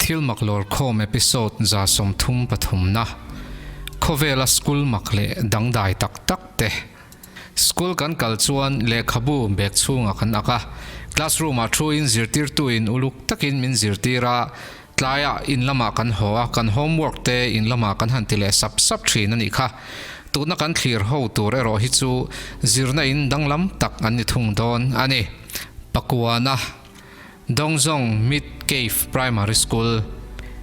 Thil mak lawrkhawm episode 33 na, Khawvela school mak leh dangdai tak tak te. School kan kal chuan lehkhabu bag chhungah kan ak a, classroom ah thu in zirtirtu in uluk takin min zirtir a, tlaiah in lamah kan haw a, kan homework te in lamah kan han ti leh sap sap thin a nih kha. Tuna kan thlir ho tur erawh hi chu zirna in danglam tak an ni thung dawn a ni. Pakuana. Dongzong Mid Cave Primary School.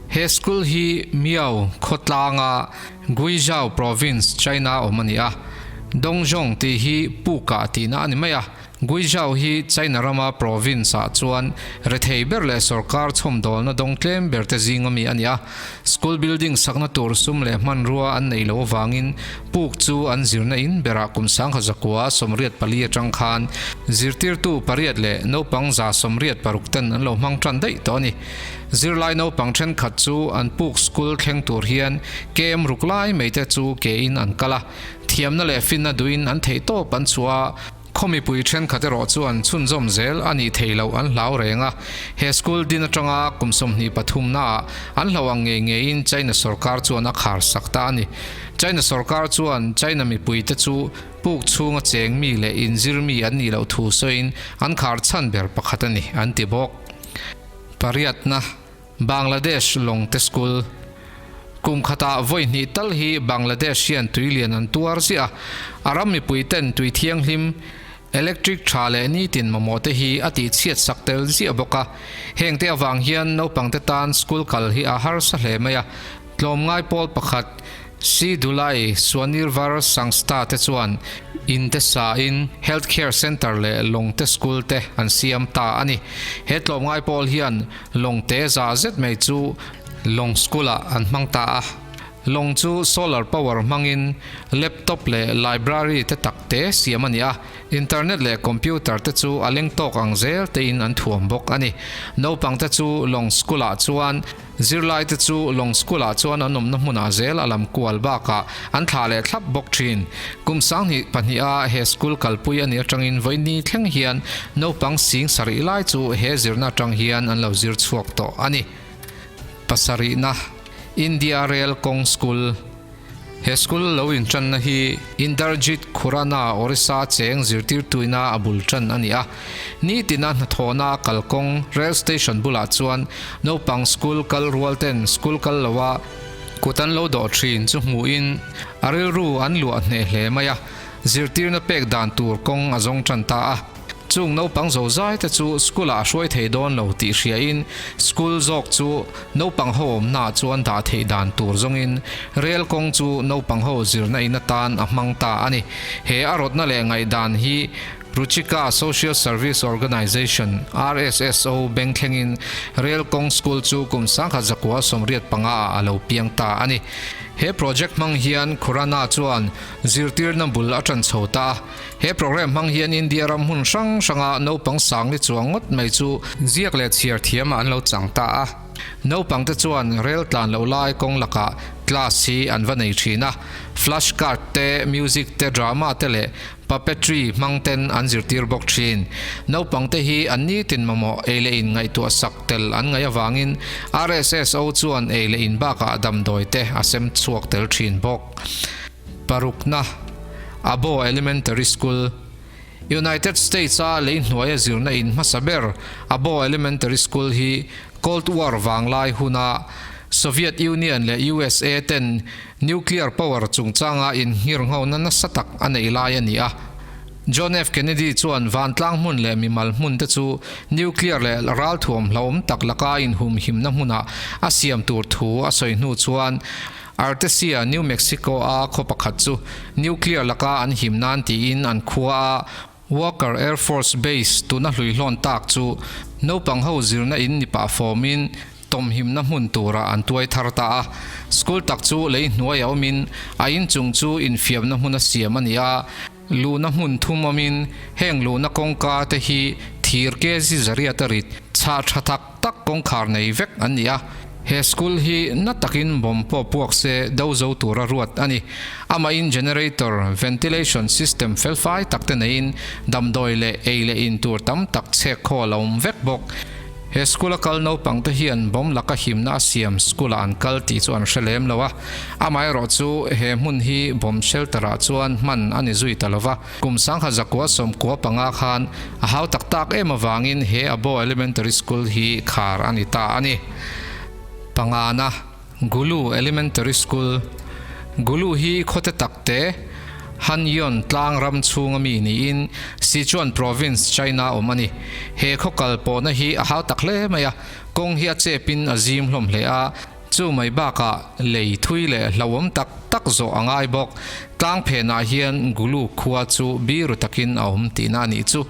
He school hi Miao khawtlanga Guizhou Province, China awm a ni a. Dongzong tih hi Puka tihna a ni mai a. Guizhou hi China rama province ah chuan rethei ber leh sorkar chhawmdawlna dawng tlem ber te zing ami a ni a. School building sakna tur sum leh hmanrua an neih loh avangin puk chu an zirna in berah kum 1984 atang khan zirtirtu pariat leh naupang 86 ten an lo hmang tan daih tawh a ni. Zirlai naupang thenkhat chu an puk school thleng tur hian kem ruk lai mai te chu ke in an kal a, thiamna leh finna duhin an theihtawp an chhuah a. Khaw mipui thenkhat erawh chuan chhunzawm zel a nih theih loh an hlau reng a, he school din atanga kum 23 naah an hloh ang ngei ngeiin China sorkar chuan a khar sak ta a ni. China sorkar chuan China mipuite chu puk chhunga cheng mi leh inzir mi an nih loh thu sawiin an khar chhan ber pakhat a ni an ti bawk. Pariatna. Bangladesh lawngte school. Kum khatah vawi hnih tal hi Bangladesh hian tui lian an tuar ziah a, a ram mipui ten tui thianghlim, electric tha leh nitin mamawh te hi a tihchhiat sak tel ziah bawk a. Hengte avang hian naupangte tan school kal hi a harsa hle mai a, tlawmngai pawl pakhat Sidulai Swanirvar Sangstha te chuan in te sain Health Care Centre leh lawngte school te an siam ta a ni. He tlawmngai pawl hian Lawngte za zet mai chu lawng school ah an hmang ta a. Lawng chu solar power hmangin laptop leh library te tak te siam a ni a, internet leh computer te chu a leng tawk ang zel tein an thuam bawk a ni. Naupang te chu lawng school ah chuan Zirlai te chu lawng school ah chuan an awmna hmunah zel a lam kual bakah an thlah leh thlap bawk thin. Kum 2002 a he school kalpui a nih atangin vawiini thleng hian naupang sing sarih lai chu he zirna atang hian an lo zir chhuak tawh a ni. Pasarihna, India Rail Kawng School. He school lo intanna hi Inderjit Khurana Orissa cheng zirtirtuina a bul tan a ni a. Nitina hnathawhna kalkawng rail station bulah chuan naupang school kal rual ten school kal loa kut an lo dawh thin chu hmuhin a rilru an luah hneh hle mai a, zirtirna pek dan tur kawng a zawng tan ta a. Chung naupang zo zai te chu school ah a hruai thei dawn lo tih hriain school zawk chu naupang ho awmna ah chuan dah theih dan tur zawngin rel kawng chu naupang ho zirna in atan a hmang ta a ni. He a rawtna leh ngaihdan hi Ruchika Social Service Organization, RSSO, beng thlengin rel kawng school chu kum 1985 ah a lo piang ta a ni. He project hmang hian Khurana chuan zirtirna bul a tan chho ta a. He program hmang hian India ram hmun hrang hranga naupang sang ni chuang ngawt mai chu ziak leh chhiar thiamah an lo chang ta a. Naupangte chuan rel tlan loh lai kawng lakah class hi an va nei thin a, flash card te, music te, drama te leh puppetry hmang ten an zirtir bawk thin. Naupangte hi an nitin mamawh ei leh in ngaihtuah sak tel an ngaih avangin RSSO chuan ei leh in bakah damdawi te a sem chhuak tel thin bawk. Parukna, Abo Elementary School, United States-a lei hnuaia zirna in hmasa ber Abo Elementary School hi Cold War vanglai huna Soviet Union leh USA ten nuclear power chungchanga innghirnghona nasa tak a neih lai a ni a. John F. Kennedy chuan vantlang hmun leh mimal hmun te chu nuclear leh ralthuam hlauhawm tak laka inhumhimna hmunah a siam tur thu a sawi hnu chuan Artesia, New Mexico a khaw pakhat chu nuclear laka an him nan tiin an khua a, Walker Air Force Base tuna hluihlawn tak chu naupang ho zirna in ni pah fawmin tawmhimna hmun turah an tuai thar ta a. School tak chu lei hnuai a awmin a inchung chu infiamna hmuna siam a ni a, luhna hmun thum awmin heng luhna kawngka te hi thir kg zariat a rit chhah tha tak tak kawngkhar nei vek an ni a, he school hi na takin bomb pawh puak se do zo tura ruat a ni. Amahin generator, ventilation system felfai tak te neiin damdawi leh ei leh in tur tam tak chhek khaw a lo awm vek bawk. He school a kal naupang te hian bomb laka himna a siam school ah an kal tih chu an hre lem lo a, amaherawh chu he hmun hi bomb shelter ah chuan hman a ni zui ta lova. Kum sangkhat zakua 95 khan a hau tak tak em avangin he Abo Elementary School hi khar a ni ta a ni. Pangana, Gulu Elementary School, Gulu hi khawte takte, Hanyuan tlang ram chhunga mi niin Sichuan Province, China awm a ni. He khaw kal pawhna hi a hau tak hle mai a, kawng hi a chepin a zim hlawm hle a, chu mai bakah lei thui leh hlauhawm tak tak zawh a ngai bawk. Tlang phenah hian Gulu khua chu biru takin a awm tihna a nih chu.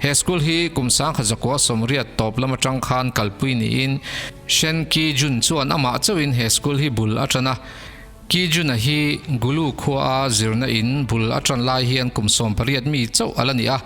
He school hi kum 1980 tawp lam atang khan kalpui niin Shen Ki Jun chuan amah chauhin he school hi bul a tan a. Ki Jun-a hi Gulu khuaa zirna in bul a tan lai hian kum 18 mi chauh a la ni a.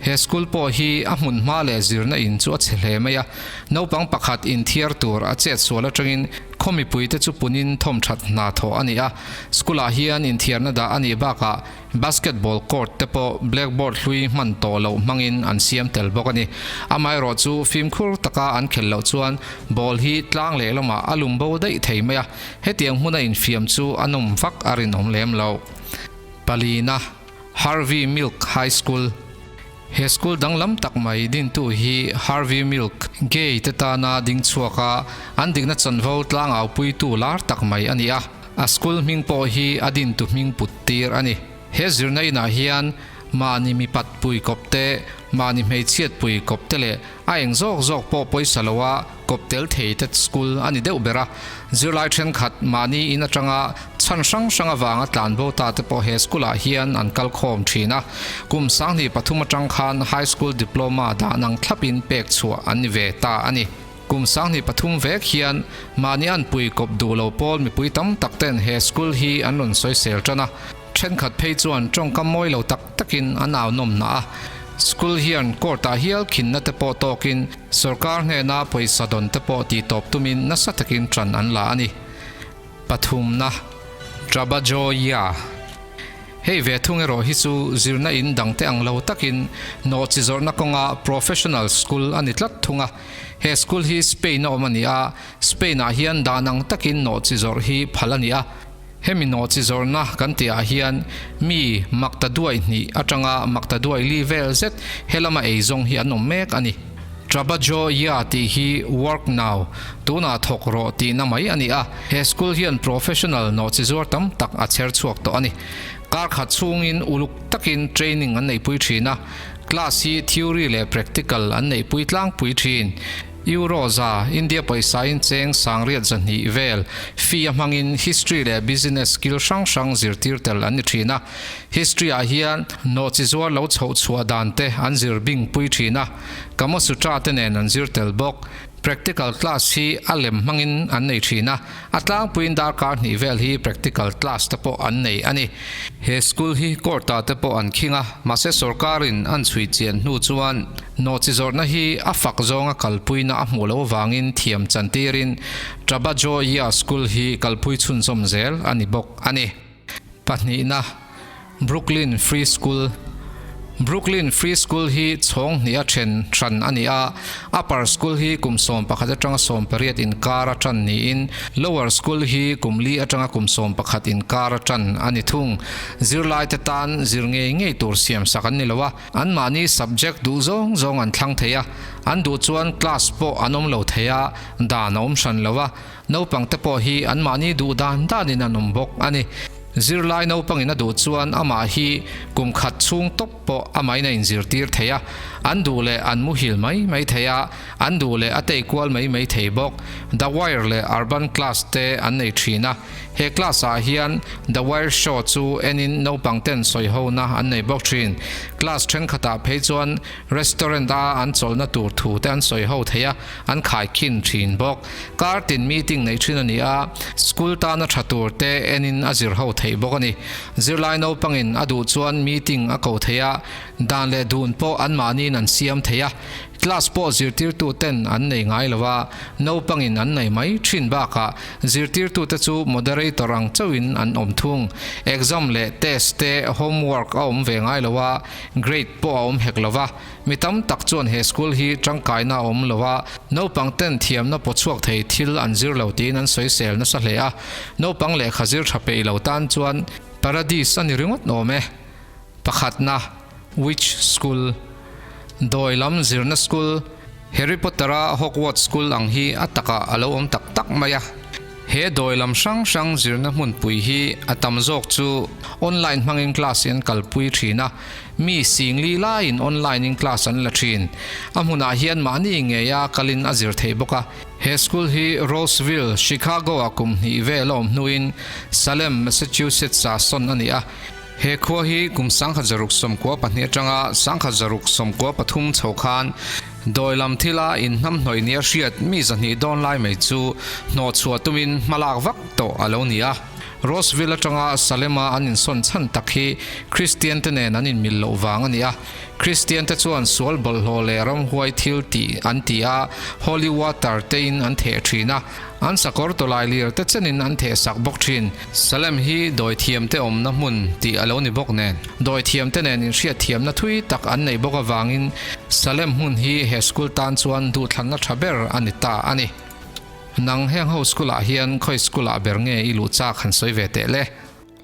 He school pawh hi a hmun hma leh zirna in chu a chhe hle mai a. Naupang pakhat inthiar tur a chet sual atangin khaw mipuite chu punin thawmthat hna thawh a ni a. School-ah hian inthiarna dah a nih bakah Basketball court te pawh blackboard hlui hman tawh loh hmangin an siam tel bawk a ni. Amaherawh chu fimkhur taka an khelh loh chuan ball hi tlang leh lamah a lum bo daih thei mai a, hetiang hmuna infiam chu a nawm vak a rinawm lem lo. Palina, Harvey Milk High School. He school danglam tak mai dintu hi Harvey Milk, gay te tana ding chhuak a, an dikna chanvo tlangaupuitu lar tak mai a ni a. A school hming pawh hi a dintu hming put tir a ni. He zirna inah hian mahni mipat pui kawp te, mahni hmeichhiat pui kawp te leh a eng zawk zawk pawh pawisa loa kawp tel thei te school a ni deuh ber a. Zirlai thenkhat mahni in atanga chhan hrang hrang avanga tlanbo ta te pawh he school ah hian an kal khawm thin a. Kum 2003 atang khan High School Diploma dah nang thlapin pek chhuah an ni ve ta a ni. Kum 23 vek hian mahni an pui kawp duh lo pawl mipui tam tak ten he school hi an rawn sawisel tan a, thenkhat phei chuan tawngkam mawi lo tak takin an au nawm hnah a. School hian court ah hial khinna te pawh tawkin sorkar hnena pawisa dawn te pawh tih tawp tumin nasa takin tan an la a ni. Pathumna, Trabajoia. Hei ve thung erawh hi chu zirna in dangte ang lo takin nawhchi zawrhna kawnga professional school a ni tlat thung a. He school hi Spain a awm a ni a, Spain ah hian dan ang takin nawhchi zawrh hi phal a ni a. Hemi nawhchi zawrhna kan tih ah hian mi makta duai hnih atanga makta duai li vel zet helama eizawng hi an awm mek a ni. Trabajo ya tih hi work now, tunah thawk rawh tihna mai a ni a, he school hian professional nawhchi zuar tam tak a chher chhuak tawh a ni. Kar khat chhungin uluk takin training an neihpui thin a, class hi theory leh practical an neihpui tlangpui thin. Euro za, India pawisa-in cheng sangriat 200 vel fee a hmangin history leh business skill hrang hrang zirtir tel an ni thin a. History ah hian nawhchi zuar lo chhoh chhuah dan te an zir bing pui thin a, Kama Sutra te nen an zir tel bawk. Practical class hi a lem hmangin an nei thin a, a tlangpuiin darkar hnih vel hi practical class te pawh an nei a ni. He school hi court ah te pawh an khing a, mahse sorkarin an chhui chian hnu chuan nawhchi zawrhna hi a fak zawnga kalpuina a hmuh loh avangin thiam chantirin Trabajoia School hi kalpui chhunzawm zel a ni bawk a ni. Pahnihna, Brooklyn Free School Brooklyn Free School hi chhawng hnih a then hran a ni a, Upper School hi kum 11 atanga 18 inkar a tan niin Lower School hi kum li atanga kum 11 inkar a tan a ni thung. Zirlaite tan zir ngei ngei tur siam sak an ni lo a, anmahni subject duh zawng zawng an thlang thei a, an duh chuan class pawh an awm lo thei a, dan a awm hran lo a. Naupang te pawh hi anmahni duh dan danin an awm bawk a ni. Zirlai naupangin a duh chuan amah hi kum khat chhung tawp pawh amahin a inzirtir thei a, an duh leh an muhil mai mai thei a, an duh leh a tei kual mai mai thei bawk. The Wire leh Urban Class te an nei thin a, he class ah hian The Wire show chu enin naupang ten sawihona an nei bawk thin. Class thenkhatah phei chuan restaurant a an chawlhna tur thu te an sawiho thei a, an khaikhin thin bawk. Kar tin meeting neih thin a ni a, school tana tha tur te enin a zir ho theih bawk a ni. Zirlai naupangin a duh chuan meeting a ko thei a, dan leh dun pawh anmahniin an siam thei a. Class pawh zirtirtu ten an nei ngai lo a, naupangin an nei mai thin bakah zirtirtute chu moderator ang chauhin an awm thung. Exam leh test te homework a awm ve ngai lo a, grade pawh a awm hek lo va. Mi tam tak chuan he school hi tangkaina a awm lo a, naupang ten thiamna pawchhuak thei thil an zir lo tiin an sawisel nasa hle a, naupang lehkha zir tha peih lo tan chuan paradis a ni ringawt awm e. Pakhatna, Witch School, Dawi lam zirna school, Harry Potter-a Hogwarts School ang hi a takah a lo awm tak tak mai a. He dawi lam hrang hrang zirna hmunpui hi a tam zawk chu online hmangin class in kalpui thin a, mi singli laiin online in class an la thin. A hmunah hian mahni ngeia kalin a zir theih bawk a. He school hi Roseville, Chicago-ah kum hnih vel a awm hnuin Salem, Massachusetts-ah sawn a ni a. He khua hi kum 1992 atanga 1993 chho khan dawi lam thila inhnamhnawih nia hriat mi 200 dawn lai mai chu hnawhchhuah tumin hmalak vak tawh a lo ni a. Roseville atanga Salem-a an insawn chhan tak hi Kristiante nen an inmil loh vang a ni a. Kristiante chuan sual bawlhhlawh leh ramhuai thil tih an ti a, holy water tein an theh thin a. An sakawr tawlai lir te chenin an theh sak bawk thin. Salem hi dawithiamte awmna hmun tih a lo ni bawk nen, dawithiamte nen inhriatthiamna thui tak an neih bawk avangin Salem hmun hi he school tan chuan duhthlanna tha ber a ni ta a ni. Nang heng ho school ah hian khawi school ah ber nge i luh chak han sawi ve teh le?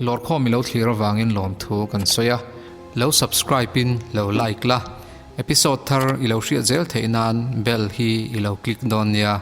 Lawrkhawm i lo thlir avangin lawmthu kan sawi a, lo subscribe in lo like la, episode thar i lo hriat zel theih nan bell hi i lo click dawn nia.